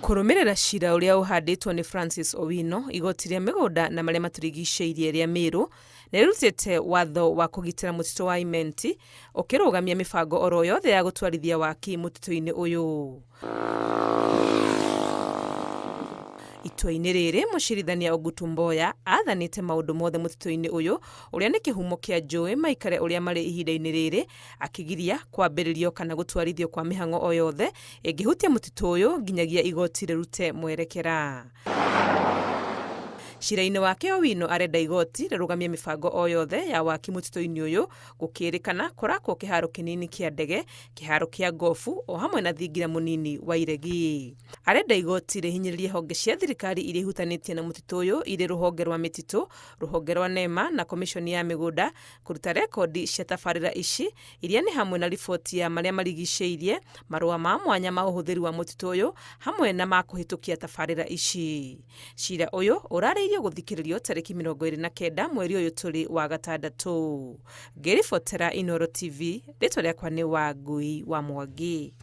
Kũrũmĩrĩra cira ũrĩa ũhandĩtwo nĩ Francis Owino, igoti rĩa mĩgũnda na marĩa matũrigicĩirie rĩa Meru nĩ rĩrutĩte watho wa kũgitĩra mũtitũ wa Imenti ũkĩrũgamia mĩbango oro yothe ya gũtwarithia waki mũtitũ-inĩ ũyũ. Itua-inĩ rĩrĩ, mũcirithania Ogutu Mboya aathanĩte maũndũ mothe mũtitũ-inĩ ũyũ ũrĩa nĩ kĩhumo kĩa njũĩ maikare ũrĩa marĩ ihinda-inĩ rĩrĩ, akĩgiria kwambĩrĩrio kana gũtwarithio kwa mĩhang'o o yothe ĩngĩhutia mũtitũ ũyũ nginyagia igoti rĩrute mwerekera. Cira-inĩ wake Owino arenda igoti rĩrũgamie mĩbango o yothe ya waki mũtitũ-inĩ ũyũ gũkĩrĩkana kũrakwo kĩharo kĩnini kĩa ndege, kĩharo kĩa ngobu o hamwe na thingira mũnini wa iregi. Arenda igoti rĩhinyĩrĩrie honge cia thirikari iria ihutanĩtie na mũtitũ ũyũ irĩ rũhonge rwa mĩtitũ, rũhonge rwa NEMA na komiconi ya mĩgũnda kũruta rekondi cia tabarĩra ici iria nĩ hamwe na riboti ya marĩa marigicĩirie, marũa ma mwanya ma ũhũthĩri wa mũtitũ ũyũ hamwe na ma kũhĩtũkia tabarĩra ici. Cira ũyũ ũrarĩirio gũthikĩrĩrio tarĩki 29 mweri ũyũ tũrĩ wa gatandatũ. Ngĩribotera Inooro TV, rĩtwa rĩakwa nĩ Wangui wa Mwangi.